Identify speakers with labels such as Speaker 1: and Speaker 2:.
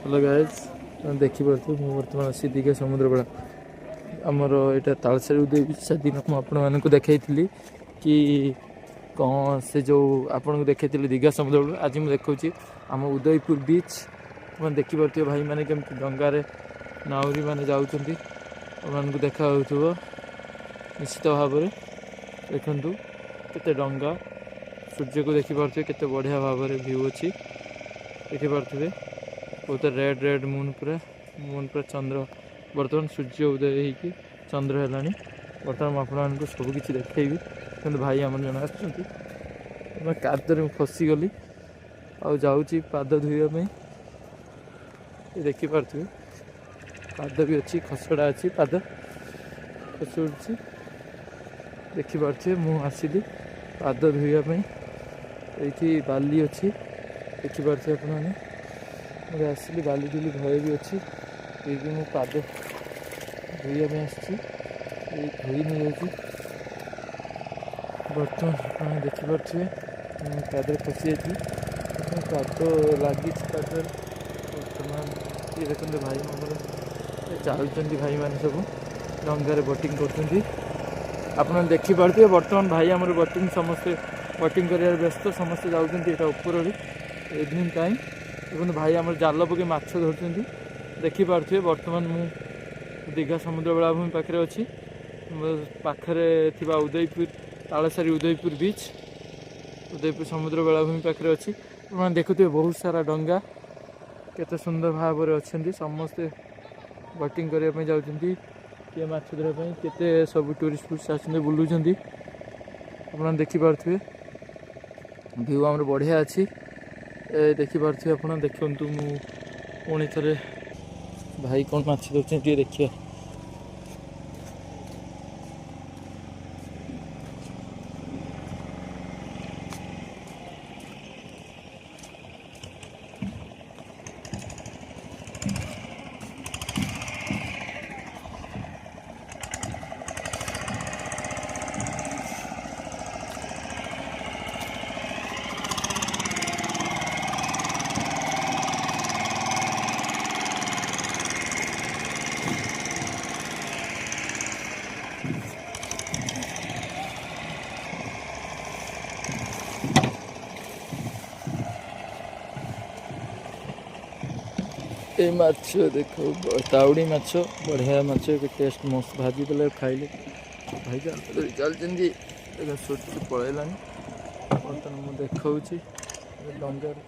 Speaker 1: Hello guys, ତମେ ଦେଖିପାରୁଥିବ ମୁଁ ବର୍ତ୍ତମାନ ଅଛି ଦୀଘା ସମୁଦ୍ର ବେଳା। ଆମର ଏଇଟା ତାଳସାରୀ ଉଦୟ ବିଚ୍। ସେଦିନ ମୁଁ ଆପଣମାନଙ୍କୁ ଦେଖାଇଥିଲି କି କ'ଣ ସେ ଯେଉଁ ଆପଣଙ୍କୁ ଦେଖାଇଥିଲି ଦୀଘା ସମୁଦ୍ର ବେଳା। ଆଜି ମୁଁ ଦେଖାଉଛି ଆମ ଉଦୟପୁର ବିଚ୍। ଆପଣ ଦେଖିପାରୁଥିବେ ଭାଇମାନେ କେମିତି ଡଙ୍ଗାରେ ନାଉରୀ ମାନେ ଯାଉଛନ୍ତି, ଆପଣମାନଙ୍କୁ ଦେଖାଯାଉଥିବ ନିଶ୍ଚିତ ଭାବରେ। ଦେଖନ୍ତୁ କେତେ ଡଙ୍ଗା, ସୂର୍ଯ୍ୟକୁ ଦେଖିପାରୁଥିବେ କେତେ ବଢ଼ିଆ ଭାବରେ ଭ୍ୟୁ ଅଛି, ଦେଖିପାରୁଥିବେ ବହୁତ ରେଡ୍ ରେଡ୍ ମୁନ୍, ପୁରା ମୁନ୍, ପୁରା ଚନ୍ଦ୍ର। ବର୍ତ୍ତମାନ ସୂର୍ଯ୍ୟ ଉଦୟ ହେଇକି ଚନ୍ଦ୍ର ହେଲାଣି। ବର୍ତ୍ତମାନ ମୁଁ ଆପଣମାନଙ୍କୁ ସବୁକିଛି ଦେଖେଇବି। କିନ୍ତୁ ଭାଇ ଆମର ଜଣେ ଆସୁଛନ୍ତି, କାଦରେ ମୁଁ ଫସିଗଲି ଆଉ ଯାଉଛି ପାଦ ଧୋଇବା ପାଇଁ। ଦେଖିପାରୁଥିବେ ପାଦ ବି ଅଛି, ଖସଡ଼ା ଅଛି, ପାଦ ଖସୁଛି। ଦେଖିପାରୁଥିବେ ମୁଁ ଆସିଲି ପାଦ ଧୋଇବା ପାଇଁ। ଏଇଠି ବାଲି ଅଛି, ଦେଖିପାରୁଥିବେ ଆପଣମାନେ। ମୁଁ ଆସିଲି, ବାଲି ଧୁଲି ଭୟ ବି ଅଛି। ଏଇଠି ମୁଁ ପାଦ ଧୋଇବା ପାଇଁ ଆସିଛି, ଏଇ ଧୋଇ ନେଇଯାଉଛି। ବର୍ତ୍ତମାନ ଆପଣ ଦେଖିପାରୁଥିବେ ମୁଁ ପାଦରେ ଫସି ଯାଇଥିଲି, ପାଦ ଲାଗିଛି ପାଦରେ। ବର୍ତ୍ତମାନ ଇଏ ଦେଖନ୍ତୁ ଭାଇ ଆମର ଯାଉଛନ୍ତି, ଭାଇମାନେ ସବୁ ଡଙ୍ଗାରେ ବୋଟିଂ କରୁଛନ୍ତି, ଆପଣ ଦେଖିପାରୁଥିବେ। ବର୍ତ୍ତମାନ ଭାଇ ଆମର ବୋଟିଂ, ସମସ୍ତେ ବୋଟିଂ କରିବାରେ ବ୍ୟସ୍ତ, ସମସ୍ତେ ଯାଉଛନ୍ତି। ଏଇଟା ଉପରଓଳି ଇଭିନିଂ ଟାଇମ୍। ଦେଖନ୍ତୁ ଭାଇ ଆମର ଜାଲ ପକାଇ ମାଛ ଧରୁଛନ୍ତି, ଦେଖିପାରୁଥିବେ। ବର୍ତ୍ତମାନ ମୁଁ ଦୀଘା ସମୁଦ୍ର ବେଳାଭୂମି ପାଖରେ ଅଛି। ମୋ ପାଖରେ ଥିବା ଉଦୟପୁର ତାଳସାରୀ ଉଦୟପୁର ବିଚ୍, ଉଦୟପୁର ସମୁଦ୍ର ବେଳାଭୂମି ପାଖରେ ଅଛି। ଆପଣ ଦେଖୁଥିବେ ବହୁତ ସାରା ଡଙ୍ଗା କେତେ ସୁନ୍ଦର ଭାବରେ ଅଛନ୍ତି, ସମସ୍ତେ ବୋଟିଂ କରିବା ପାଇଁ ଯାଉଛନ୍ତି, କିଏ ମାଛ ଧରିବା ପାଇଁ, କେତେ ସବୁ ଟୁରିଷ୍ଟ ଫୁରିଷ୍ଟ ଆସୁଛନ୍ତି, ବୁଲୁଛନ୍ତି। ଆପଣ ଦେଖିପାରୁଥିବେ ଭିଉ ଆମର ବଢ଼ିଆ ଅଛି, ଏ ଦେଖିପାରୁଥିବେ ଆପଣ। ଦେଖନ୍ତୁ ମୁଁ ପୁଣି ଥରେ ଭାଇ କ'ଣ ମାଛ ଧରୁଛନ୍ତି ଟିକେ ଦେଖିବା। ଏ ମାଛ ଦେଖ, ତାଉଡ଼ି ମାଛ, ବଢ଼ିଆ ମାଛ, ଟେଷ୍ଟ ମସ୍ତ। ଭାଜି ଦେଲେ ଖାଇଲେ। ଭାଇ ଧରି ଚାଲିଛନ୍ତି, ଦେଖ ସୂର୍ଯ୍ୟ ପଳେଇଲାଣି। ବର୍ତ୍ତମାନ ମୁଁ ଦେଖାଉଛି ଡଙ୍ଗାରେ।